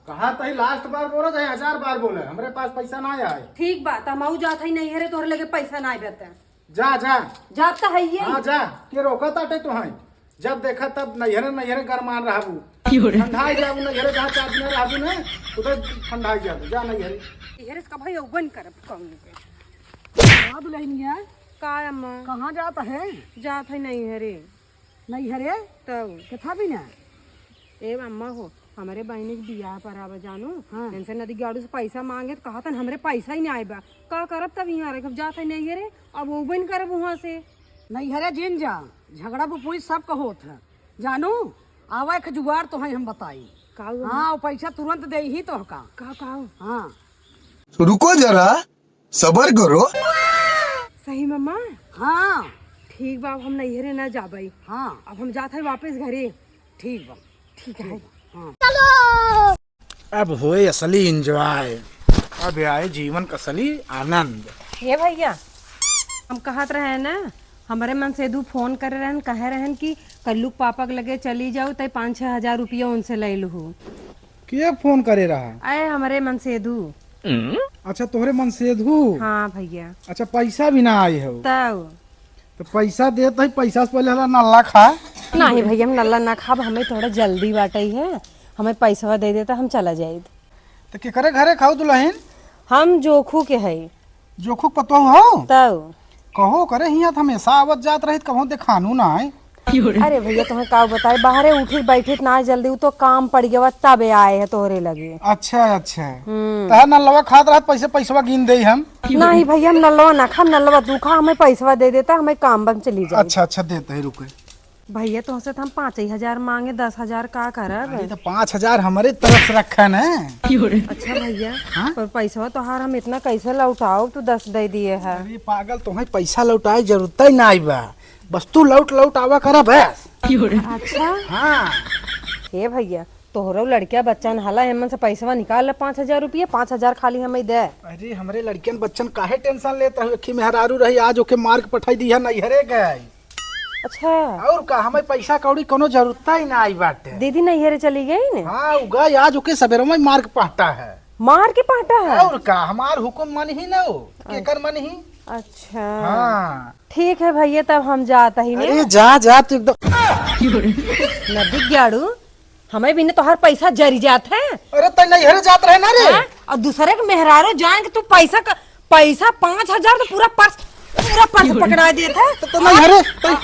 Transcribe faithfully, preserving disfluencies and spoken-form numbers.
कहा तही लास्ट बार बोला, चाहे हजार बार बोला, हमरे पास पैसा ना आए। ठीक बात, हम आऊ जात हई नैहरे, तोहरे लगे पैसा ना आए बता। जा, जा। जात तो है ये। हाँ, जा। के रोका ताटे तो है। जब देखा तब नैहरे, नैहरे गरमान रहबू। ठंडा ही जाबू नैहरे, जहाँ चार दिन रहबू ना, उधर ठंडा ही जाबू। जा नैहरे। नैहरे से कभी अउबन करब कहूँ के। हाँ दुल्हनिया। का अम्मा? कहाँ जात है? जात है नैहरे। नैहरे? तब। केथा बिना? ए अम्मा हो, हमरे बहिनी के बियाह पर आवे जानू, हाँ। इनसे नदी गाड़ू से पैसा मांगे तो कहतन हमरे पैसा ही ना आए बा। का करब तब यहाँ रख, अब जात है नैहरे, अब अउबे न करब वहाँ से। नैहरे जिन जा, झगड़ा पुपुई सब का होत है। जानू, आवा एक जुगाड़ तो है हम बताई। का हुआ? हाँ, वो पैसा तुरंत देइही तो का। का, का? हाँ। रुको जरा, सबर करो। सही मम्मा? हाँ। ठीक बा, अब हम नैहरे ना जाबई। हाँ। अब हम जात है वापस घरे। ठीक बा। ठीक है। हाँ। अब होए असली एंजॉय, अब आए जीवन का असली आनंद। हे भैया, हम कहत रहे ना, हमरे मनसेधू फोन करे रहन, कहे रहन कि कल्लू के पापा के लगे चली जाऊ, तै पाँच छह हजार रुपया उनसे ले लूहू। के फोन करे रहा? अरे हमरे मनसेधू। अच्छा, तोहरे मनसेधू? हाँ भैया। अच्छा, पैसा भी ना आए हो? तब। तो पैसा देत है, पैसा से पहले हला नल्ला खा। नहीं भैया, हम नल्ला ना खाब, हमें थोड़ा जल्दी बाटे है, हमें पैसवा दे देता, हम चला जाइत। तो केकरे घरे खाऊ दुल्हन? हम जोखू के है। जोखू के पतोह हो? तब। कहो करे हियाँ तो हमेशा आवत जात रहित, कभो देखानू ना है। अरे भैया, तुम्हें का बताए, बाहरे उठित बैठित ना जल्दी, उ तो काम पड़ गवा, तबे आए है तोहरे लगे। अच्छा, अच्छा। हम्म। तहार नल्लवा खात रहत, पैसे पैसवा गिन देई हम। नहीं भैया, हम नल्लवा ना खाब, नल्लवा तू खा, हमें पैसवा दे देता, हमें काम बन चली जाए। अच्छा, अच्छा, देते हैं, रुके। भैया, तोहसे तो हम पाँच ही हजार मांगे, दस हजार का करब? अरे, तो पाँच हजार हमरे तरफ से रखा ना। अच्छा भैया, हाँ? पर पैसवा तोहार हम इतना कैसे लौटाओ, तू दस दे दिए है। अरे पागल, तुम्हें पैसा लौटाए जरूरत ही ना आई बा, बस तू लौट लौट आवा करा बस। अच्छा। हाँ। हे भैया, तोहरो लड़किया बच्चन हला, एमन से पैसवा निकाल ले, पाँच हजार रुपया, पाँच हजार खाली हमें दे। अरे हमरे लड़कियन बच्चन काहे टेंशन लेत रहो, एक ही मेहरारू रही, आज ओके मार के पठाई दी है नैहरे गए। अच्छा। और का, हमें पैसा कौड़ी कोनो जरूरत ही ना आई बाटे। दीदी नैहरे चली गई ने? हाँ, उ गई, आज ओके सबेरे में मार के पहटा है। मार के पहटा है? और का, हमार हुकुम मन ही ना हो, केकर मन ही? अच्छा। हाँ। ठीक है भैया, तब हम जात ही ने। अरे जा, जा तू एकदम। नदी ग्याड़ू, हमें बिना तोहार पैसा जरी जात है। अरे तै नैहरे जात रहे ना रे। हाँ? और दूसरे के मेहरारू जान के तू पैसा का, पैसा पाँच हजार तो पूरा पर्स, पूरा पर्स पकड़ा देत है। तो, तो नैहरे, तै